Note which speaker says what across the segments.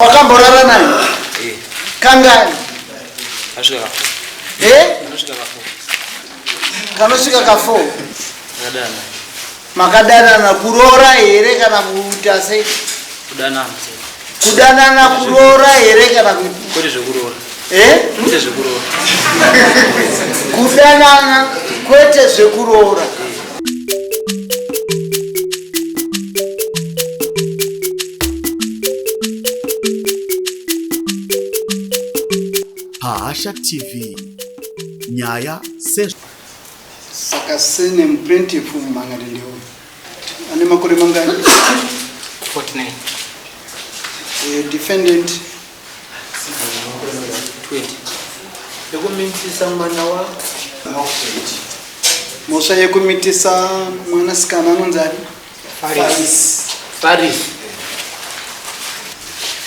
Speaker 1: Wakamborara naye?
Speaker 2: Eh.
Speaker 1: Kangani?
Speaker 2: Asvika ka
Speaker 1: Eh?
Speaker 2: Anosvika ka 4.
Speaker 1: Kanosvika ka 4.
Speaker 2: Akadanana.
Speaker 1: Makadanana kuroora here kana kuita sei?
Speaker 2: Kudanana.
Speaker 1: Kudanana kuroora here kana kuita?
Speaker 2: Kwete zvekuroora.
Speaker 1: Eh?
Speaker 2: Kwete zvekuroora.
Speaker 1: Kudanana kwete zvekuroora.
Speaker 3: Pahasha TV nyaya se
Speaker 1: Saka sene muplaintiff mumhangari ndeuyu ane makore mangani?
Speaker 4: 49.
Speaker 1: Defendant
Speaker 2: 20.
Speaker 5: Yekumitisa mwana wa
Speaker 1: mhosva yekumitisa mwanasikana anonzi ani?
Speaker 4: Faris.
Speaker 5: Faris.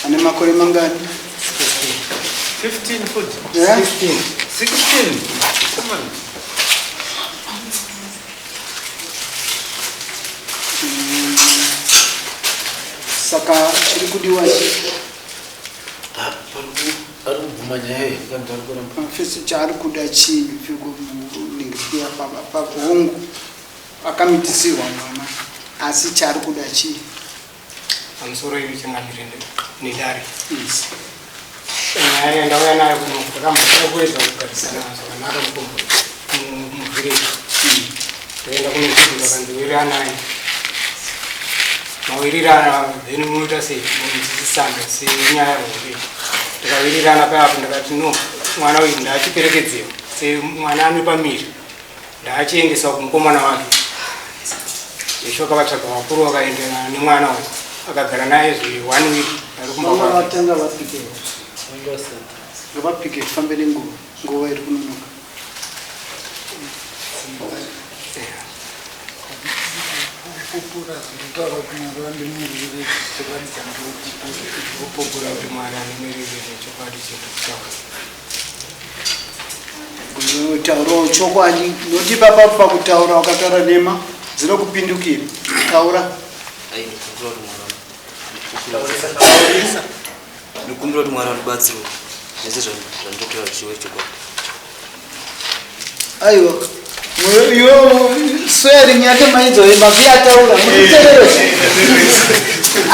Speaker 1: Ane makore mangani?
Speaker 5: 15 futi.
Speaker 1: Yeah?
Speaker 5: 16. 16. Come on.
Speaker 1: Saka chiri kudiwa chii?
Speaker 5: Ari kubvuma nyaya iyi kana kuti ari kuramba?
Speaker 1: Mfesi chaari kuda chii ningiriya hongu akamitisirwa mwana asi chaari kuda chii?
Speaker 4: Pamusoro ivi changamire nedare. Nyaya yandauya nayo kuno takamboda kuedza kugarisana zvakanaka muvhireji. Takaenda kunokuti vakanzi wiriranai. Mawirirana then munoita sei munonzwisisana senyaya hombe. Tikawirirana payapo ndakati no mwana uyu ndaachiperekedzewa semwana ane pamiri ndaachiendesa kumukomana wake. Isho akavatsvaga vakuru vakaenda nemwana uyu akagara naye zve one week ari kumba
Speaker 1: Vanga
Speaker 4: kwake.
Speaker 1: vatanga vapike. Ngavapike tifambe nenguva. Nguva iri kunonoka.
Speaker 4: Kupupura ndinotaura kuti Mwari vandimirire chokwadi chandinopupura. Ndinopupura kuti Mwari andimirire chokwadi chandinotaura.
Speaker 1: Taurawo chokwadi noti papa pakutaura ukataura nhema dzinokupindukira. Taura.
Speaker 2: Ai ndikumbira kuti Mwari. Ndikumbira kuti Mwari andibatsire. Zvese zvandinotaura zvive chokwadi.
Speaker 1: Aiwa. Iwe swearing yake maidzo mavi ataura mukuterere.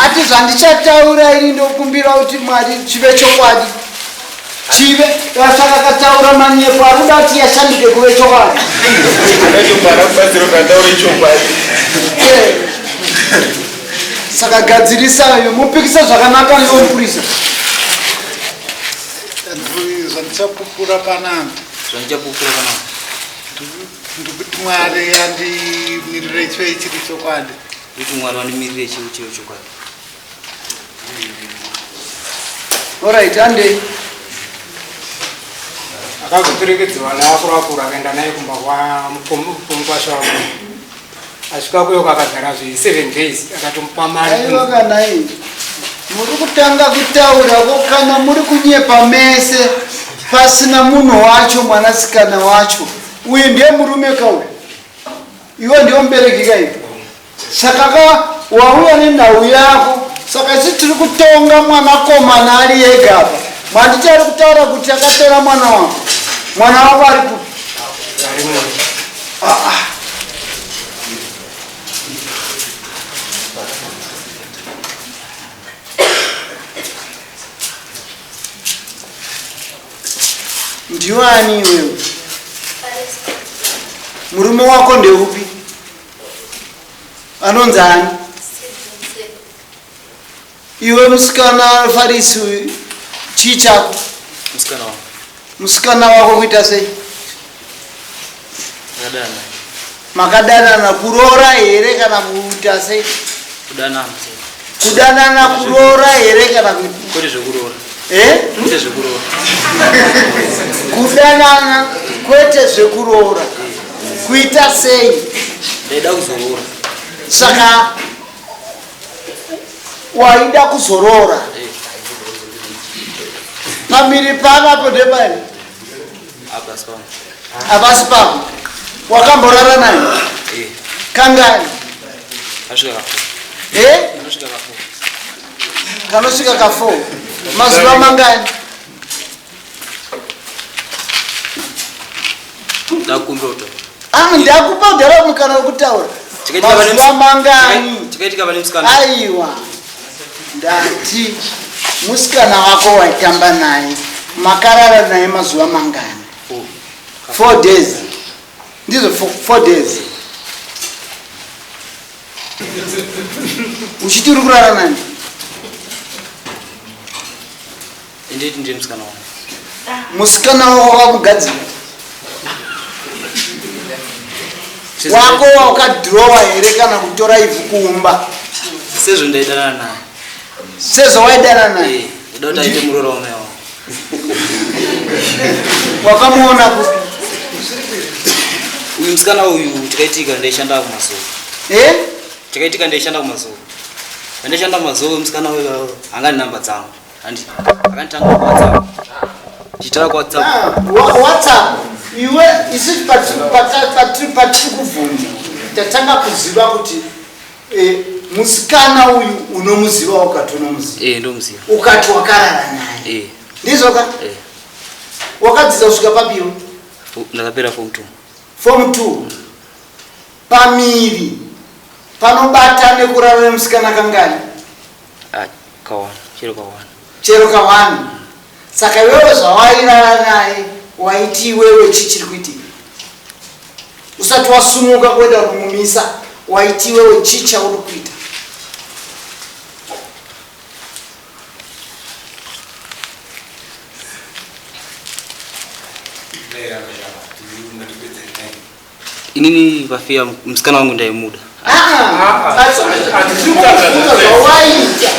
Speaker 1: Ati zvandichataura ini ndokumbira kuti Mwari chive chokwadi. Chive saka akataura manyepo ari kuda kuti yashandike kuve chokwadi. Eh. Saka gadzirisa iyo mupikisa zvakanaka iwe mupurisa.
Speaker 6: Zvandichapupura panapa.
Speaker 2: Zvandichapupura panapa.
Speaker 6: Ndikuti Mwari andimirire chive chiri chokwadi.
Speaker 2: Ndikuti Mwari andimirire chive chiri chokwadi.
Speaker 1: Alright, hande.
Speaker 4: Akazoperekedzwa nevakuru vakuru akaenda naye kumba kwamukwasha wako. Asvika kuyo akagara zve 7 days akatomupa mari.
Speaker 1: Aiwa kana iyi. Muri kutanga kutaura ko kana muri kunyepa mese pasina munhu wacho mwanasikana wacho. Uyu ndiye murume ka uyu. Iwe ndiwe mubereki ka iwe. Saka ka wauya nenhau yako. Saka isu tiri kutonga mwanakomana ari ega apa. Mwanditi ari kutaura kuti akatora mwana wangu. Mwana wako ari kupi?
Speaker 4: Ari muno.
Speaker 1: Ah, ah. Ndiwe ani iwewe? Murume wako ndeupi? Anonzi ani? Iwe musikana Farisi chii chako?
Speaker 2: Musikana wangu.
Speaker 1: Musikana wako kuita sei?
Speaker 2: Akadanana.
Speaker 1: Makadanana kuroora here kana kuita sei?
Speaker 2: Kudanana.
Speaker 1: Kudanana kuroora here kana kuita?
Speaker 2: Kwete zvekuroora.
Speaker 1: Eh?
Speaker 2: Kwete zvekuroora.
Speaker 1: Kudanana kwete zvekuroora. Kuita sei?
Speaker 2: Ndaida kuzoroora.
Speaker 1: Saka waida kuzoroora. Pamiri pavapo ndepani?
Speaker 2: Abasi pangu.
Speaker 1: Abasi pako. Wakamborara naye?
Speaker 2: Eh.
Speaker 1: Kangani?
Speaker 2: Asvika ka
Speaker 1: Eh?
Speaker 2: Anosvika ka 4.
Speaker 1: Kanosvika ka 4. Mazuva mangani?
Speaker 2: Ndakumbira kutaura.
Speaker 1: Ah, ndakupa kudhara mukana wekutaura. Mazuva mangani?
Speaker 2: Chakaitika pane musikana.
Speaker 1: Aiwa. Ndati musikana wako waitamba naye makarara naye mazuva mangani? 4 days. Ndizvo 4 days. Uchiti uri kurara nani?
Speaker 2: Nditi ndiye musikana wangu.
Speaker 1: Musikana wako wakamugadzira. Wako wakadhirowa here kana kutora ivhu kuumba?
Speaker 2: Sezvo ndaidanana naye.
Speaker 1: Sezvo waidanana naye?
Speaker 2: Eh, ndaida kuti aite muroora wamai wangu.
Speaker 1: Wakamuona kupi?
Speaker 2: Uyu musikana uyu chakaitika ndaishanda kumasowe.
Speaker 1: Eh?
Speaker 2: Chakaitika ndaishanda kumasowe. Ndaishanda kumasowe musikana uyu anga namba dzangu. Handi akanditanga ku WhatsApp. Tichitaura ku WhatsApp.
Speaker 1: Ah, WhatsApp. Iwe isu patiri kubvunza tatanga kuziva kuti eh, musikana uyu unomuziva ukati unomuziva.
Speaker 2: Eh, ndomuziva.
Speaker 1: Ukati wakarara naye.
Speaker 2: Eh.
Speaker 1: Ndizvo ka?
Speaker 2: Eh.
Speaker 1: Wakadzidza kusvika papiwo?
Speaker 2: Ndakapera form 2.
Speaker 1: Form 2. Pamiri panobata nekurara nemusikana kangani?
Speaker 2: Ah, kawana, chero kawana.
Speaker 1: Chero kawana. Saka iwewe zvawairara naye waiti iwewe chii chiri kuitika? Usati wasumuka kuenda kumumisa waiti iwewe chii chauri kuita?
Speaker 2: Inini vafia musikana wangu ndaimuda.
Speaker 1: Zvawaita.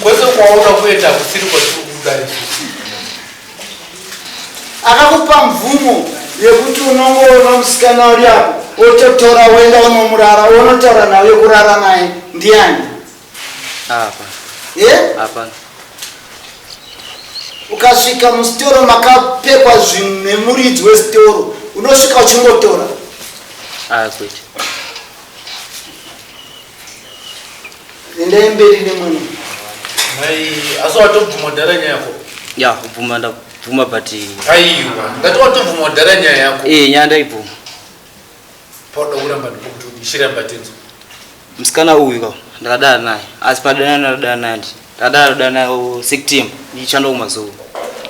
Speaker 5: Kwese kwaona kuenda kusiri kwatiri kubuda isusu.
Speaker 1: Akakupa mvumo yekuti unongoona musikana uri apo wototora woenda unomurara wonotaura naye kurara naye ndiani?
Speaker 2: Hapana.
Speaker 1: Eh?
Speaker 2: Hapana.
Speaker 1: Ukasvika musitoro makapfekwa zvinhu nemuridzi wesitoro unosvika uchingotora.
Speaker 2: Ah, kwete.
Speaker 1: Endai mberi nemwana.
Speaker 5: Mai, asi watobvuma dhara nyaya yako?
Speaker 2: Ya, kubvuma ndabvuma but
Speaker 5: Aiwa, ndati watobvuma dhara nyaya yako.
Speaker 2: Eh, nyaya ndaibvuma.
Speaker 5: Pauda kuramba ndiko kuti chiramba tenzo.
Speaker 2: Musikana uyu ka ndakadana naye asi padanana ndadana naye ndi ndakadana ndadana naye September ndichishanda kumazuva.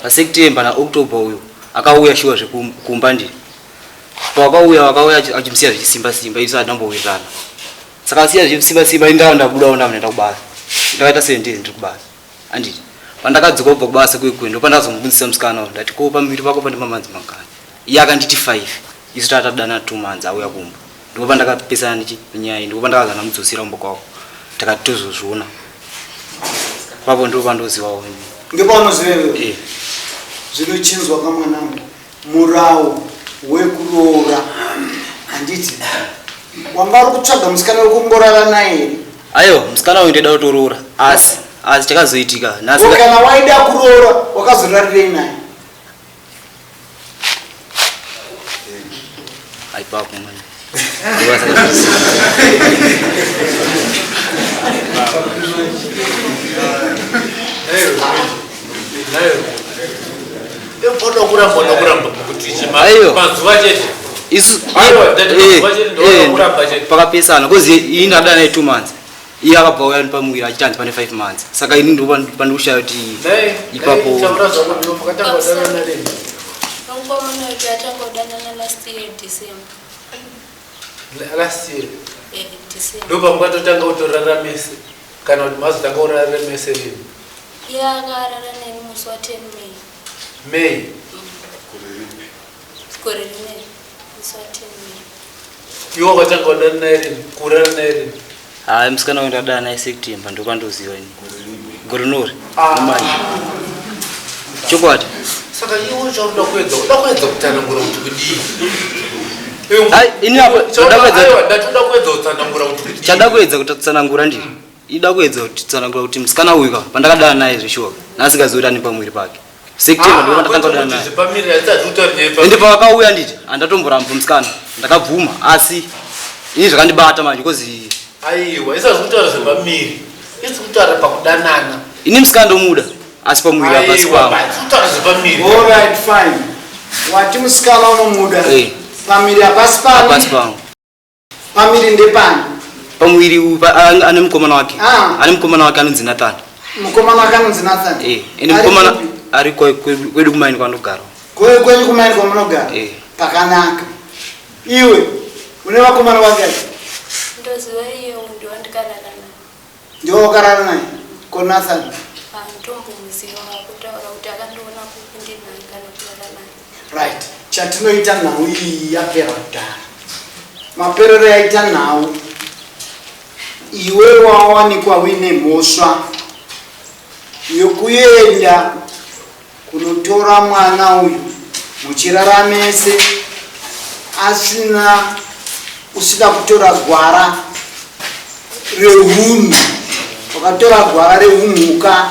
Speaker 2: Pa September na October uyu akauya shuwa zvekumba ndi. Pakauya akauya achimusiya zvichisimba simba isu atinambowirirana. Saka asiya zvichisimba simba ini ndakanga ndabudawo ndamunoenda kubasa. Ndakaita 7 days ndiri kubasa. Anditi pandakadzoka kubva kubasa kwekwe ndopandakazomubvunzisa musikana uyu ndati ko pamuviri pako pane mamanzi mangani. Iye akanditi 5 isu tatadana 2 months auya kumba. Ndipo pandakapesana nenyaya iyi ndipo pandakaza ndamudzosera kumba kwako. Takati tozozviona. Papo ndipo pandozivawo ini.
Speaker 1: Ndipo iwewe?
Speaker 2: Eh.
Speaker 1: Zvinochinzwa kamwanangu murau wekuroora handiti wanga uri kutsvaga musikana wekungorara naye here?
Speaker 2: Aiwa, musikana uyu ndaida kutoroora asi chakazoitika nhasi
Speaker 1: Kana waida kuroora wakazorarirei naye?
Speaker 2: Aipapo mani.
Speaker 5: Pauda kuramba uda kuramba kuti
Speaker 2: Aiwa.
Speaker 5: mazuva chete.
Speaker 2: Isu
Speaker 5: Aiwa, ndati mazuva chete ndoda kuramba chete.
Speaker 2: pakapesana because ini ndadana naye 2 months. Iye akabva auya pamuviri achiti hanzi pane 5 months. Saka ini ndipo pandikushaya kuti
Speaker 5: Dai,
Speaker 2: ipapo
Speaker 5: taura zvako ndiwo makatanga kudanana rini?
Speaker 7: Mukomana wedu atanga kudanana last year December.
Speaker 5: Last year.
Speaker 7: Eh, December.
Speaker 5: Ndopamukatotanga kutorara mese kana kuti mazotanga kurara mese rini?
Speaker 7: Iye akarara neni musi wa 10 May.
Speaker 5: May.
Speaker 7: Gore rineri. Musi wa 10 May.
Speaker 5: Iwe wakatanga kudanana naye rini? Kurara naye rini?
Speaker 2: Hayi, musikana uyu ndadana naye September ndopandoziva ini. Gore rinori.
Speaker 5: Ah.
Speaker 2: Manje. Chokwadi.
Speaker 5: Saka iwe chaunoda kuedza, uda kuedza kutsanangura kuti kudii?
Speaker 2: Ai, ini apa
Speaker 5: Chaunoda-
Speaker 2: ndoda kuedza
Speaker 5: aiwa, ndati uda kuedza kutsanangura kuti kudii?
Speaker 2: Chada kuedza kutsanangura ndiri. Ida kuedza kutsanangura kuti musikana uyu ka pandakadana naye zveshuwa. Nhasi kazoita ani pamuviri pake. September ndipo pandakatanga kudana naye.
Speaker 5: Zvepamiri hatisati kutaura nyaya
Speaker 2: Ende pavakauya nditi handatomboramba musikana. Ndakabvuma asi ini zvakandibata manje because
Speaker 5: Aiwa, isati kutaura zvepamiri. Isi kutaura pakudanana.
Speaker 2: Ini musikana ndomuda asi pamuviri hapasi pangu.
Speaker 1: Alright, fine. Wati musikana unomuda.
Speaker 2: Eh.
Speaker 1: Pamiri hapasi
Speaker 2: Hapasi
Speaker 1: pani.
Speaker 2: pangu.
Speaker 1: Pamiri ndepani.
Speaker 2: Pamuviri uyu ane mukomana wake.
Speaker 1: Ah.
Speaker 2: Ane mukomana wake anonzi Nathan.
Speaker 1: Mukomana akanonzi Nathan.
Speaker 2: Eh, ende
Speaker 1: Ari
Speaker 2: mukomana
Speaker 1: kupi?
Speaker 2: ari kwedu kumaini kwanogara.
Speaker 1: Kwenyu kumaini kwamunogara.
Speaker 2: Eh.
Speaker 1: Pakanaka. Iwe une vakomana vangani?
Speaker 7: Ndoziva iye ndiwandikarara naye.
Speaker 1: Ndiwe wakarara naye. Ko Nathan.
Speaker 7: Handitombomuziva wakutaura kuti akandiona kupi ndinaye kana kurara naye.
Speaker 1: Right. Chatinoita nhau iyi yapera kudhara. Maperero yaita nhau. Iwe wawanikwa uine mhosva yokuenda kunotora mwana uyu muchirara mese asina usina kutora gwara rehunhu, wakatora gwara rehumhuka,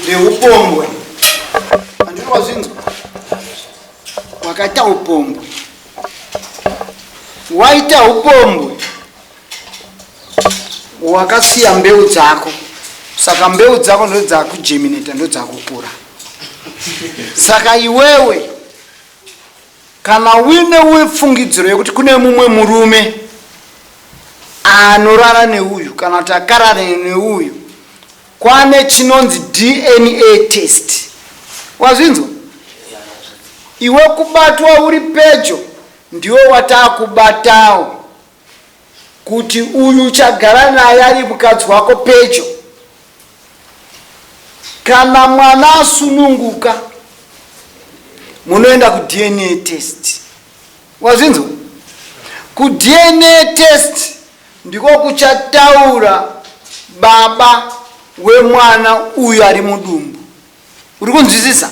Speaker 1: reupombwe. Handiri wazvinzwa? Wakaita upombwe, waita upombwe, wakasiya mbeu dzako. Saka mbeu dzako ndo dzakujemineta, ndo dzakukura. Saka iwewe kana uine fungidziro yekuti kune mumwe murume anorara neuyu kana kuti akarara neuyu, kwane chinonzi DNA test. Wazvinzwa? Iwe kubatwa uri pedyo ndiwe wataakubatawo kuti uyu uchagara naye ari mukadzi wako pedyo. Kana mwana asununguka munoenda kuDNA test. Wazvinzwa? KuDNA test ndiko kuchataura baba wemwana uyu ari mudumbu. Uri kunzwisisa?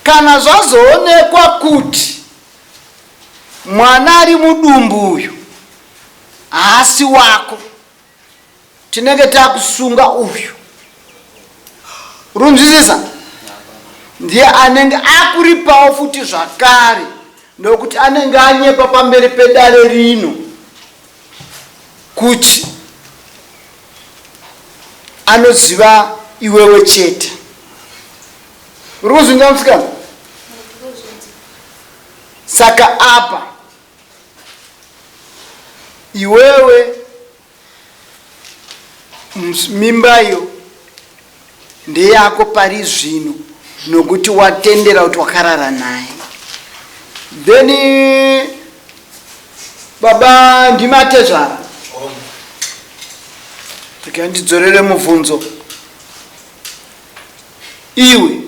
Speaker 1: Kana zvazoonekwa kuti mwana ari mudumbu uyu haasi wako, tinenge takusunga uyu. Uri kunzwisisa? Ndiye anenge akuripawo futi zvakare, nokuti anenge anyepa pamberi pedare rino kuti anoziva iwewe chete. Uri kuzvinzwa musikana? Saka apa iwewe mimba iyo ndeyako pari zvino, nokuti watendera kuti wakarara naye. Then baba ndimatezvara, rega ndidzorere mubvunzo. Iwe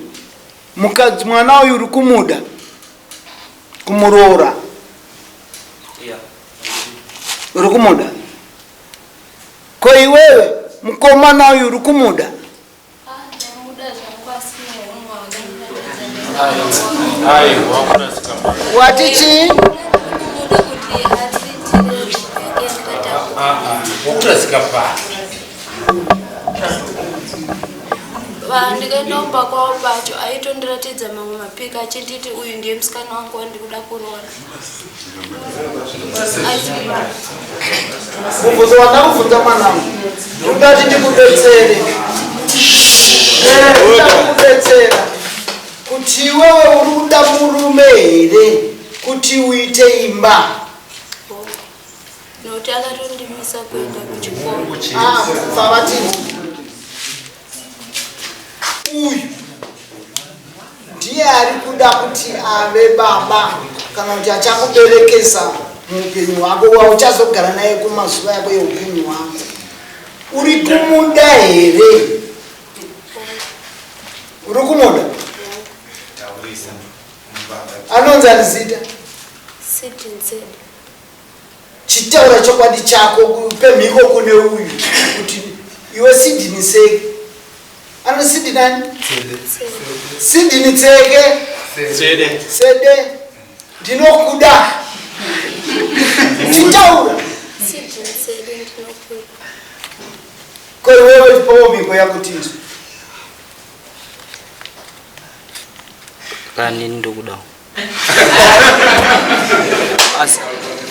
Speaker 1: mukadzi, mwana uyu uri kumuda kumuroora? Uri kumuda? Ko iwewe mukomana uyu uri kumuda?
Speaker 7: Ndamuda zvangu, asi nehunhu hwakandiratidza.
Speaker 1: Wati chii?
Speaker 7: Ndamuda kuti atiitire nhumbu yake yandikatakura.
Speaker 5: Wakurasika pa.
Speaker 7: Ndikaenda kumba kwavo pacho aitondiratidza mamwe mapika achinditi uyu ndiye musikana wangu wandikuda kuroora.
Speaker 1: Mubvunzo wandakubvunza mwanangu, ndikuda kuti ndikubetsere. Ndikuda kukubetsera kuti iwewe uri kuda murume here kuti uite imba?
Speaker 7: Nokuti akatondimisa kuenda kuchikoro.
Speaker 1: Ah, Favatini uyu ndiye ari kuda kuti ave baba kana kuti achakuberekesa muupenyu hwako wauchazogara naye kumazuva yako yeupenyu hwako. Uri kumuda here? Uri kumuda? Anonzi ani zita?
Speaker 7: Sidney Tsede.
Speaker 1: Chitaura chokwadi chako, upe mhiko kune uyu kuti iwe Sidney Seke, ano Sidney nani? Sidney Tseke.
Speaker 5: Tsede.
Speaker 1: Sede, ndinokuda. Chitaura.
Speaker 7: Sidney Tsede, ndinokuda.
Speaker 1: Ko iwewe, chipawo mhiko yako tinzwe.
Speaker 2: Kana nini ndokudawo, asi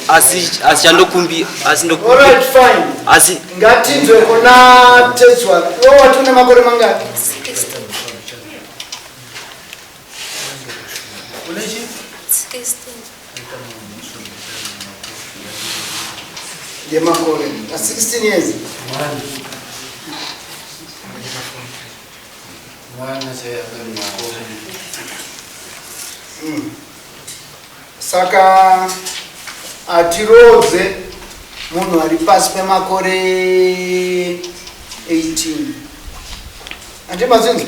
Speaker 2: Asi asi chandokumbi asi ndokumbi.
Speaker 1: All right, fine.
Speaker 2: Asi
Speaker 1: ngatinzwe kuna Tezwa. Iwe wati une makore mangani?
Speaker 7: 16.
Speaker 5: Une chi?
Speaker 7: 16.
Speaker 1: Yemakore. 16 years.
Speaker 5: Mwana chaiye anga makore.
Speaker 1: Saka atiroodze munhu ari pasi pemakore 18. Andi mazinzwa?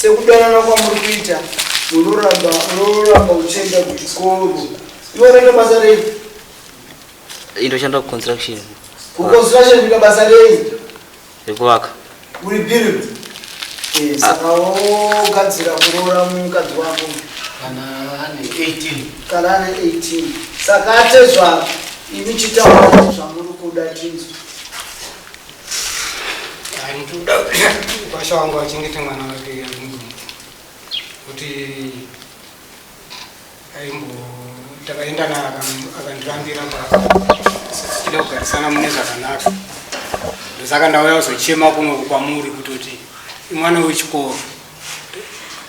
Speaker 1: Sekudanana kwamuri kuita, unoramba unoramba uchienda kuchikoro. Iwe unoita basa rei?
Speaker 2: Indoshanda kuconstruction.
Speaker 1: Kuconstruction kuita basa rei?
Speaker 2: Rekuvaka.
Speaker 1: Uri build. Saka wogadzira kuroora mukadzi wako
Speaker 5: Kana ane 18.
Speaker 1: Kana ane 18. Saka atezvara, imi chitaura zvamuri kuda tinzwe.
Speaker 4: Hayi, ndinoda mukwasha wangu achengete mwana wake kuti aimbo takaenda naye akandirambira pa tichida kugarisana mune zvakanaka. Ndosaka ndauya kuzochema kuno kwamuri kutoti imwana wechikoro.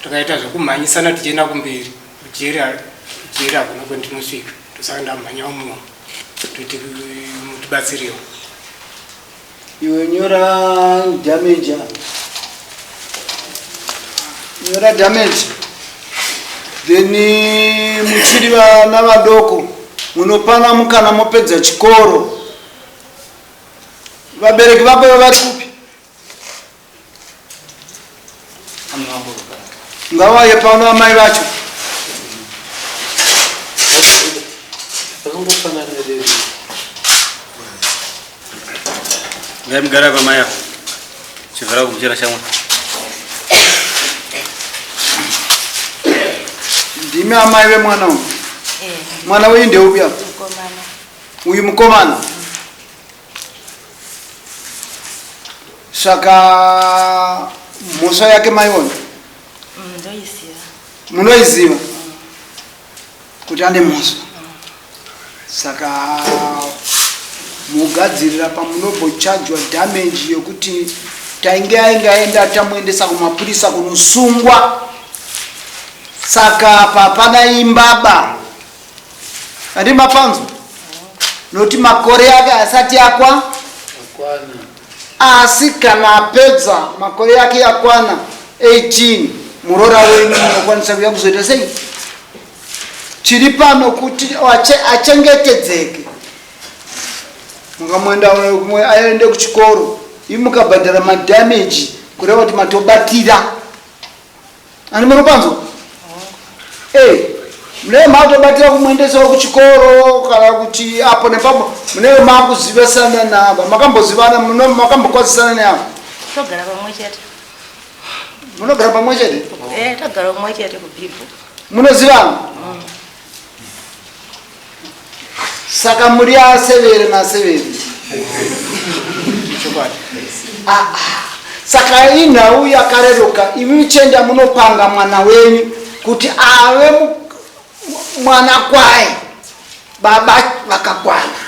Speaker 4: Takaita zvekumhanyisana tichienda kumberi, kujeri jeri hakuna kwendinosvika. Ndosaka ndamhanya muno kuti mutibatsirewo.
Speaker 1: Iwe nyora damage, nyora damage, then muchiri vana vadoko munopana mukana mopedza chikoro. Vabereki vako vari kupi? Ngavauye pano amai vacho.
Speaker 5: Vakangofanana rero.
Speaker 2: Ngaimugara pamai apo. Chivhara kumuchera shamwa.
Speaker 1: Ndimi amai vemwana uyu? Mwana wenyu ndeupi apa?
Speaker 8: Mukomana.
Speaker 1: Uyu mukomana. Saka mhosva yake maiona?
Speaker 8: Ndoiziva.
Speaker 1: Munoiziva kuti ane mhosva. Saka mugadzirira pamunombochajwa damage yokuti tainge ainge aenda tamuendesa kumapurisa kunosungwa. Saka apa hapana imbaba. Andi mapanzo? Nokuti makore ake asati akwa
Speaker 5: Akwana.
Speaker 1: Asi kana apedza makore yake yakwana 18, muroora wenyu munokwanisa kuya kuzoita sei? Chiri pano kuti achengetedzeke. Mukamuenda kumwe aende kuchikoro, imi mukabhadhara madamage, kureva kuti matobatira. Ani munopanzwa? Munenge matobatira kumuendesawo kuchikoro kana kuti apo nepapo munenge makuzivasana nava. Makambozivana, makambokwazisana neavo?
Speaker 8: Togara pamwe chete.
Speaker 1: Munogara pamwe chete?
Speaker 8: Togara pamwe chete kubhibho.
Speaker 1: Munozivana? Saka muri asevere nasevere.
Speaker 4: Chokwadi.
Speaker 1: Saka inhau yakareruka, imi muchienda munopanga mwana wenyu kuti ave mwana kwaye, baba vakakwana.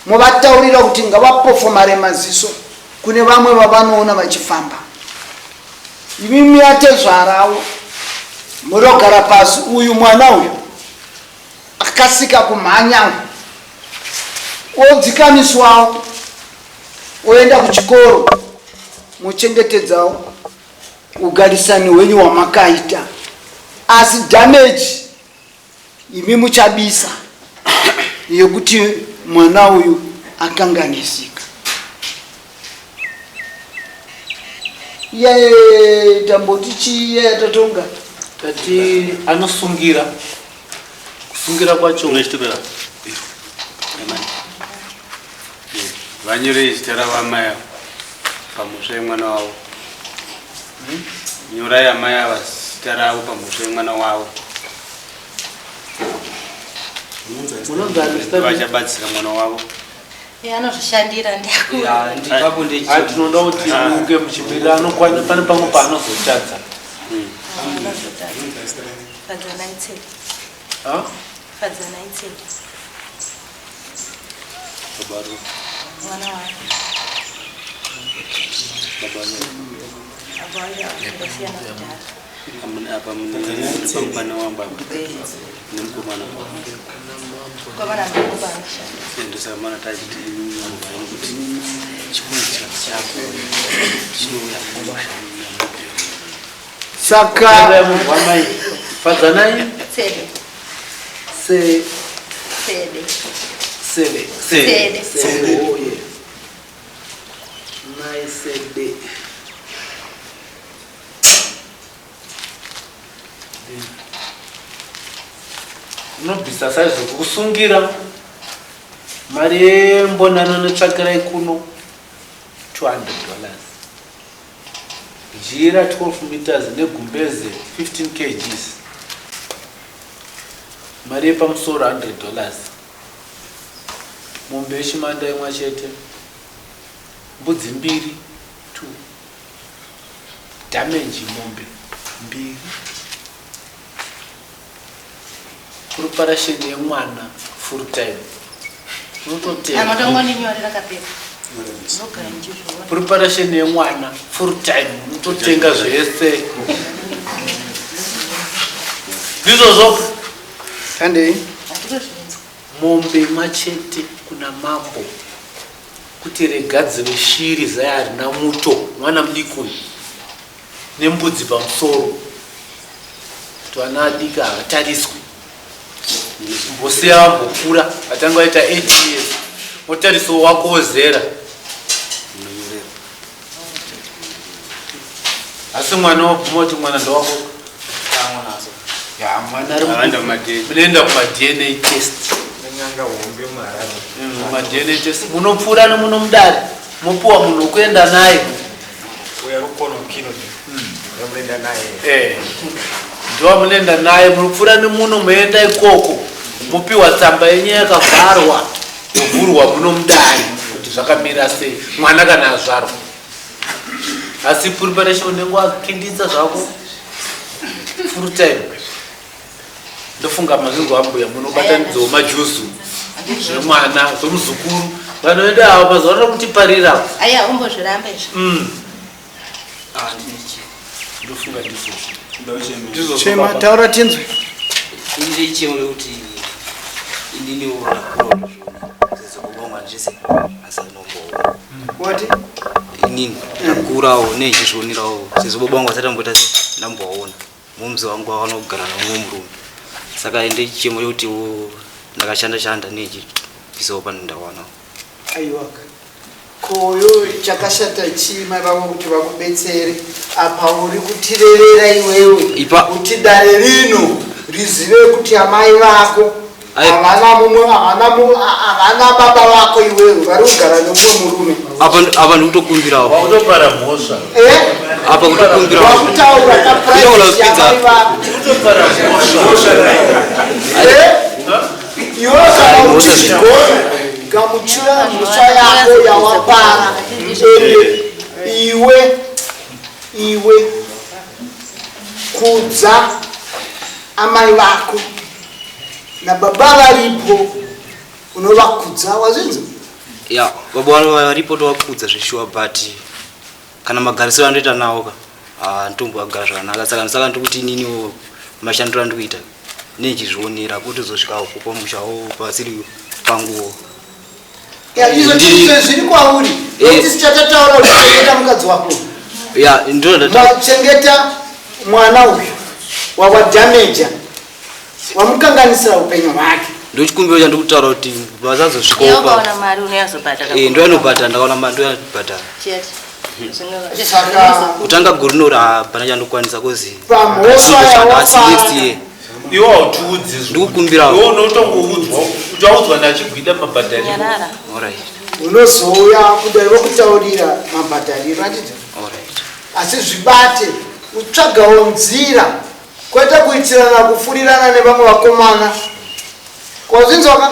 Speaker 1: Muvataurira kuti ngavapofomare maziso kune vamwe vavanoona vachifamba. Imi muyatezvarawo murogara pasi, uyu mwana uyu akasika kumhanya odzikamiswawo oenda kuchikoro, muchengetedzawo ugarisani hwenyu hwamakaita. Asi damage imi muchabisa yekuti mwana uyu akanganisika. Iye tamboti chiiye yatatonga?
Speaker 5: Tati anosungira. Kusungira kwacho
Speaker 9: Unochitopera. Vanyorei zita ravamai ava pamhosva yemwana wavo. Nyorai amai ava zita ravo pamhosva yemwana wavo.
Speaker 5: Munonzi ani zita renyu?
Speaker 9: Vachabatsira mwana wavo.
Speaker 8: Anozvishandira ndiakura.
Speaker 2: Ndipapo ndechi.
Speaker 5: Tinoda kuti munge muchimirira anokwana pane pamwe paanozotadza.
Speaker 8: Fadzana Itseli.
Speaker 5: Ha?
Speaker 8: Fadzana Itseli.
Speaker 9: Baba ru.
Speaker 8: Mwana wako.
Speaker 9: Baba ru.
Speaker 8: Baba wacho ndasiyana kudhara.
Speaker 9: Amuna apa mune pamukana wangu apa. Nemukomana.
Speaker 8: Mukomana ndokupa anoshanda.
Speaker 9: Ndosaka mana tachiti kuti chikoro chako chinouya kumusha.
Speaker 1: Saka
Speaker 5: wamai fadzanai
Speaker 8: Sede.
Speaker 5: se
Speaker 8: Sede.
Speaker 5: seve
Speaker 8: Sede.
Speaker 5: sede oh yeah mai sede unobvisa saizvo kusungira mari yembonano netsvakirai kuno $200 jira 12 meters negumbeze 15 kgs mari yepamusoro $100 mombe yechimanda imwe chete mbudzi mbiri 2 damage mombe mbiri preparation yemwana full time unototenga
Speaker 8: Anotongondinyorera kapepa. Ndogara ndichizviona.
Speaker 5: Preparation yemwana full time unototenga zvese ndizvozvo.
Speaker 1: Handei.
Speaker 8: Handitozvinzwa.
Speaker 5: Mombe imwe chete kuna mambo kuti regadzire shiri zai harina muto mwana mudiki uyu nembudzi pamusoro kuti vana adiki havatariswi mbosiya vambokura vatanga vaita 8 years motarisawo wako wozera asi mwana wabvuma kuti mwana ndewako ya mwana ari
Speaker 9: Akaenda kuma-DNA.
Speaker 5: munoenda kumaDNA test.
Speaker 10: Nenyanga hombe muHarare.
Speaker 5: MaDNA test munopfuura nemuno mudare mopiwa munhu wekuenda naye.
Speaker 10: Uya rukono kino yamunoenda naye.
Speaker 5: Ndiwa munoenda naye munopfuura nemuno moenda ikoko mopiwa tsamba yenyu yakavharwa yovhurwa muno mudare kuti zvakamira sei mwana kana azvarwa asi preparation unenge wakinditsa zvako full time. Ndofunga mazvinzwa ambuya munobatanidzawo majuzu zvemwana zvomuzukuru vanoenda avo mazuva ano kutiparira.
Speaker 8: Aya umbozviramba izvi.
Speaker 5: Ndofunga ndizvozvo. Ndizvozvo,
Speaker 1: Chema,
Speaker 5: baba.
Speaker 1: taura tinzwe.
Speaker 2: Ini chichemo rekuti ininiwo ndakura zvezokubonga ndise asanomboona.
Speaker 1: Wati?
Speaker 2: Inini ndakurawo nechizvionerawo sezvo baba vangu vasati vamboita se ndambovaona mumzi wangu wavanogara nomumwe murume saka ende chichemo chekutiwo ndakashanda shanda nechibvisawo pane ndawanawo.
Speaker 1: Aiwaka koyo chakashata chii mai vavo kuti vakubetsere apa uri kutirevera iwewe kuti dare rino rizive kuti amai vako havana mumwe havana baba vako iwewe vari kugara nemumwe murume.
Speaker 2: Apa ndikutokumbirawo.
Speaker 5: Wakutopara mhosva.
Speaker 1: Eh?
Speaker 2: Apa kutokumbirawo.
Speaker 1: Wakutaura kaprivacy yamai vako.
Speaker 5: Kutopara mhosva.
Speaker 1: Eh? Iwe kana uchizvigona gamuchira mhosva yako yawapara ende iwe kudza amai vako nababa varipo unovakudza wazvinzwa.
Speaker 2: Ya baba vano varipo tovakudza zveshuwa but kana magarisiro andoita nawo ka handitombo zvakanaka saka ndikuti ininiwo mashandiro andikuita nechizvionera kutozosvikawo pamushawo pasiri panguwo.
Speaker 1: Ya, izvo ndizvo zviri kwauri nokuti sichatataura kuti chengeta mukadzi wako.
Speaker 2: Ya ndo
Speaker 1: Chengeta mwana uyu wawadhameja wamukanganisira upenyu hwake.
Speaker 2: Ndochikumbiro chandikutaura kuti
Speaker 8: Iwe
Speaker 2: vasazosvikawo
Speaker 8: ukaona mari unoyazobhadhara.
Speaker 2: Ndoyanobhadhara ndakaona mari ndoyanobhadhara.
Speaker 8: Chete.
Speaker 1: Saka
Speaker 2: Kutanga gore rinori hapana chandokwanisa kozi
Speaker 1: pamhosva
Speaker 2: asi next
Speaker 1: yawapara
Speaker 2: year
Speaker 5: Iwe hautiudzi.
Speaker 2: Ndikukumbirawo.
Speaker 5: Iwe unotongoudzwa uchaudzwa nachigwida mabhadhariro.
Speaker 8: Nyarara.
Speaker 2: Alright.
Speaker 1: Unozouya kudai vokutaurira mabhadhariro anditi.
Speaker 2: Alright.
Speaker 1: Asi zvibate utsvagawo nzira kwete kuitirana kufurirana nevamwe vakomana kwazvinzwaka.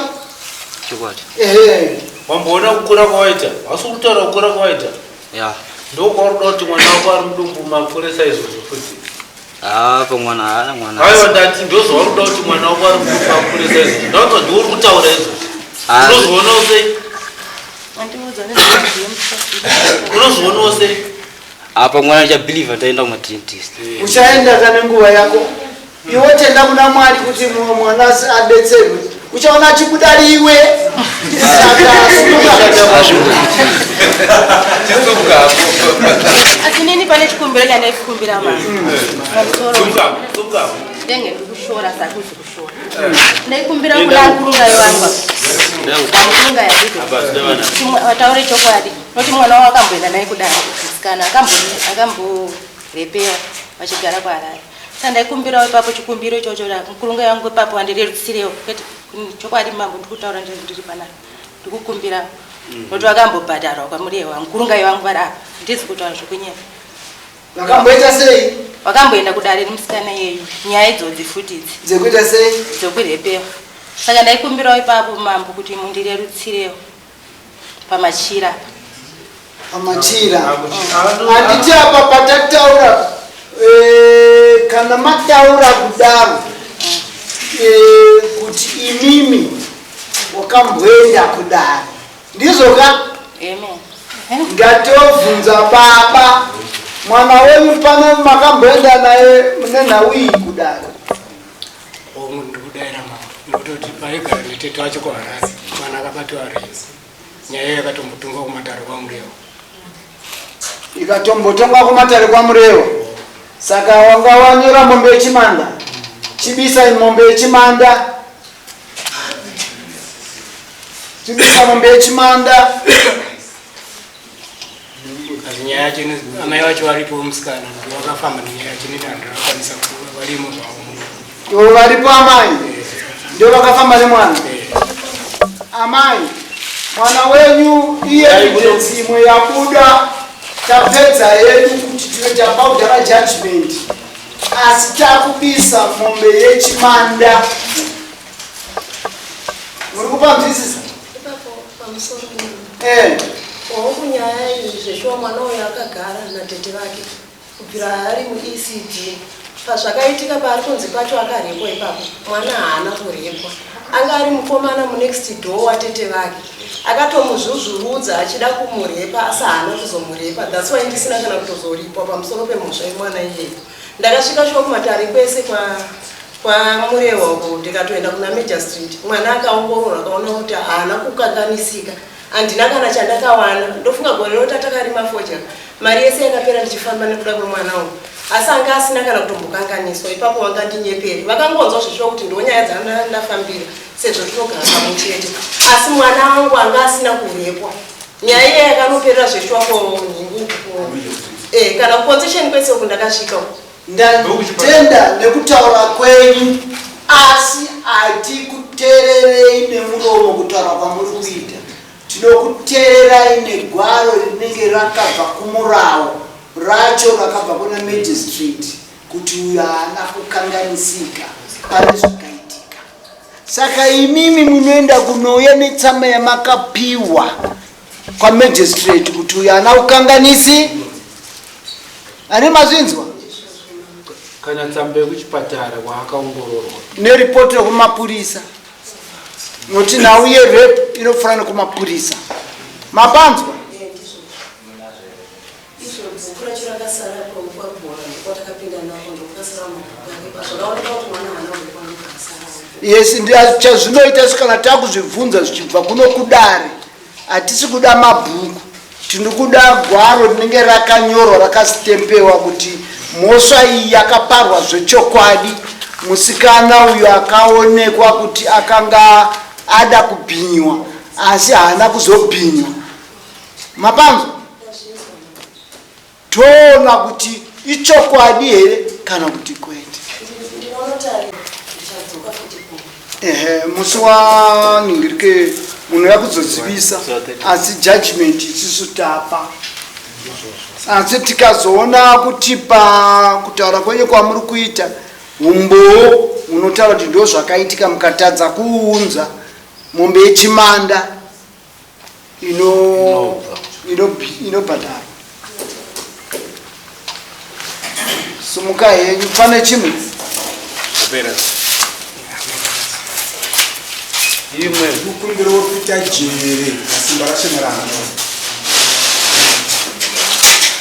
Speaker 2: Chokwadi.
Speaker 1: Ehe.
Speaker 5: Wamboona kukura kwawaita hausi kutaura kukura kwawaita.
Speaker 2: Ya.
Speaker 5: Ndokwauri kuda kuti mwana wako ari mudumbu mapurisa izvozvo futi?
Speaker 2: Apa mwana haana mwana.
Speaker 5: Aiwa ndati ndozvauri kuda kuti mwana wako ari mudumbu mapurisa izvozvo ndakunzwa ndiwe uri kutaura izvozvo.
Speaker 2: Ah.
Speaker 5: Unozvionawo sei?
Speaker 8: Ndikuudzwa nezvemabhemu.
Speaker 5: Unozvionawo sei?
Speaker 2: Apa mwana achabhilivha ndaenda kumadentist.
Speaker 1: Uchaenda kane nguva yako. Iwe tenda kuna Mwari kuti mumwe mwana adetserwe. Uchaona achibuda riwe. Saka
Speaker 8: Asi nini pane chikumbiro chandaikumbira mama. Pamusoro. Ndenge ndikushora sakuzi kushora. Ndaikumbira kuna kurunga yovangu. Kurunga yadiko. Vataure chokwadi. Noti mwana wavo akamboenda naye kudare. Musikana akamborepewa vachigara kuHarare. Saka ndaikumbirawo ipapo chikumbiro ichocho mukurunga yangu ipapo vandirerutsirewo. Kwete chokwadi mambo ndikutaura ndiri panapa. Ndikukumbira noti vakambobhadharwa kwaMurewa. Mukurunga yangu vari apa. Handizi kutaura zvekunyepa.
Speaker 1: Vakamboita sei?
Speaker 8: Vakamboenda kudare nemusikana iyeyu. Nyaya idzodzi futi idzi.
Speaker 1: Dzekuita sei?
Speaker 8: Dzekurepewa. Saka ndaikumbirawo ipapo mambo kuti mundirerutsirewo pamachira.
Speaker 1: Pamachira. Handiti apa patataura kana mataura kudaro kuti imimi wakamboenda kudare. Ndizvo ka?
Speaker 8: Amen.
Speaker 1: Ngatobvunza baba mwana wenyu pano makamboenda naye nenhau iyi kudare.
Speaker 4: Hongu ndikudaira mambo nokutoti paigara netete wacho kuHarare mwana akabatwa rezi nyaya iyo yakatombotongwa kumatare kwaMurewa.
Speaker 1: Ikatombotongwa kumatare kwaMurewa. Saka wanga wanyora mombe yechimanda. Chibisa mombe yechimanda. Chibisa mombe yechimanda.
Speaker 4: Asi nyaya yacho amai vacho varipo musikana ndivo vakafamba nenyaya yacho neni handakakwanisa kuva varimo zvavo muno.
Speaker 1: Ivo varipo amai ndio vakafamba nemwana. Amai mwana wenyu iye evidence imwe yabuda tapedza hedu kuti tive tapaudhara judgment asi takubisa mombe yechimanda. Muri kupanzwisisa?
Speaker 7: Ipapo pamusoro
Speaker 1: Eh.
Speaker 7: Hongu nyaya iyi zveshuwa mwana uyu akagara natete vake kubvira ari muECD. Pazvakaitika paari kunzi pacho akarepwa ipapo mwana haana kurepwa. Anga ari mukomana munext door watete vake. Akatomuzvuzvurudza achida kumurepa asi haana kuzomurepa. That's why ndisina kana kutozoripwa pamusoro pemhosva yemwana iyeyo. Ndakasvika shuwa kumatare kwese kwa kwaMurewa uko ndikatoenda kuna Major Street. Mwana akaongororwa akaona kuti haana kukanganisika. Handina kana chandakawana. Ndofunga gore rota takarima fodya. Mari yese yakapera ndichifamba nekuda kwemwana uyu. Asi anga asina kana kutombokanganiswa. Ipapo vangandinyepere. Vakangonzwa zvishuwa kuti ndonyaya dzandafambira sezvo tinogara pamwe chete. Asi mwana wangu anga asina kurepwa. Nyaya iya yakanoperera zveshuwa kunhingu. Kana kuconcession kwese uku ndakasvika uku.
Speaker 1: Ndatenda nekutaura kwenyu asi hatikuteererei nemuromo kutaura kwamuri kuita. Tinokuteererai negwaro rinenge rakabva kumurawo racho rakabva kuna magistrate kuti uyu haana kukanganisika pane zvakaitika. Saka imimi munoenda kunouya netsamba yamakapiwa kwamagistrate kuti uyu haana kukanganisi. Ani mazvinzwa?
Speaker 5: Kana tsamba yekuchipatara kwaakaongororwa.
Speaker 1: Neripoti yekumapurisa. Noti nhau yerape inofanira nekumapurisa. Mapanzwa?
Speaker 7: Izvo bhuku racho rakasara kwabhora ndokwatakapinda nako ndokukasara mabhuku ake pazvakaoneka kuti mwana haana kurepwa ndokakasara.
Speaker 1: Yes, chazvinoita kana takuzvibvunza zvichibva kuno kudare hatisi kuda mabhuku, tinokuda gwaro rinenge rakanyorwa rakasitempewa kuti mhosva iyi yakaparwa zvechokwadi. Musikana uyu akaonekwa kuti akanga ada kubhinywa asi haana kuzobhinywa. Mapanzwa? Toona kuti ichokwadi here kana kuti kwete. Ehe, musi waningirike munouya kuzozivisa, asi judgment isisu tapa. Asi tikazoona kuti pakutaura kwenyu kwamuri kuita umbowo munotaura kuti ndo zvakaitika, mukatadza kuunza mombe yechimanda inobhadharwa. Sumuka henyu, pane chimwe
Speaker 5: imwe
Speaker 10: mukumbiro wekuita jere masimba rashemerano.